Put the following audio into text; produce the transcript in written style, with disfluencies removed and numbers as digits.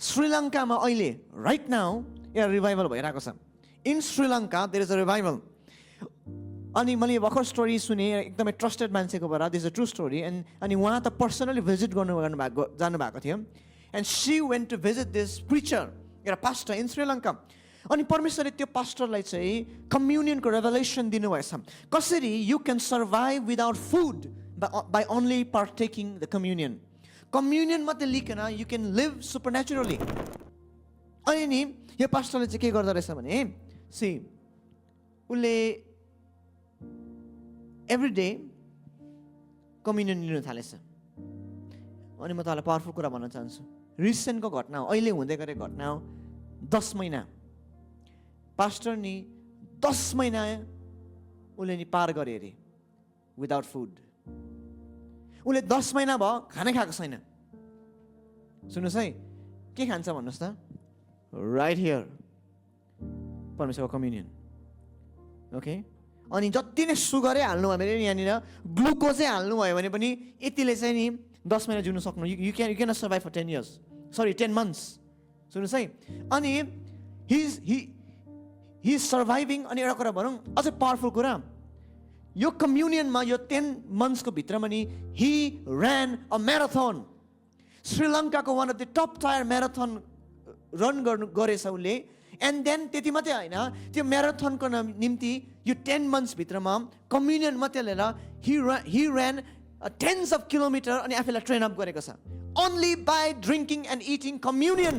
श्रीलङ्कामा अहिले right now एउटा revival भइरहेको छ. In Sri Lanka there is a revival. अनि मैले भर्खर स्टोरी सुने एकदमै ट्रस्टेड मान्छेकोबाट. This a true story. अनि उहाँ त पर्सनली भिजिट जानुभएको थियो. And she went to visit this preacher, एउटा पास्टर इन श्रीलङ्का. अनि परमेश्वरले त्यो पास्टरलाई चाहिँ कम्युनियनको रेभलेसन दिनुभएछ. कसरी you can survive without food by only partaking the communion. Communion मात्रै लिकन यु क्यान लिभ सुपरनेचुरली. अनि नि यो पास्टरले चाहिँ के गर्दो रहेछ भने उसले एभ्री डे कम्युनियन लिन थालेछ. अनि म तपाईँलाई पावरफुल कुरा भन्न चाहन्छु. रिसेन्टको घटना हो, अहिले हुँदै गरेको घटना हो. 10 महिना पास्टर नि 10 महिना उसले नि पार गरे अरे विदाउट फुड. उसले 10 महिना भयो खानै खाएको छैन. सुन्नुहोस् है, के खान्छ भन्नुहोस् त? राइट हियर परमेश्वरको कम्युनियन. ओके. अनि जति नै सुगरै हाल्नुभयो भने यहाँनिर ग्लुकोजै हाल्नुभयो भने पनि यतिले चाहिँ नि 10 महिना जिउन सक्नु. You can survive for 10 years. Sorry 10 months. सुन्नुहोस् है. अनि हि इज सर्भाइभिङ. अनि एउटा कुरा भनौँ अझै पावरफुल कुरा, यो कम्युनियनमा यो 10 months को भित्रमा नि हि ऱ्यान अ म्याराथन. श्रीलङ्काको one of the top tyre marathon run गरेछ उसले. एन्ड देन त्यति मात्रै होइन, त्यो म्याराथनको निम्ति यो 10 months भित्रमा कम्युनियन मात्रै लिएर he ran tens of kilometre अनि आफूलाई ट्रेन अप गरेको छ. Only by drinking and eating communion.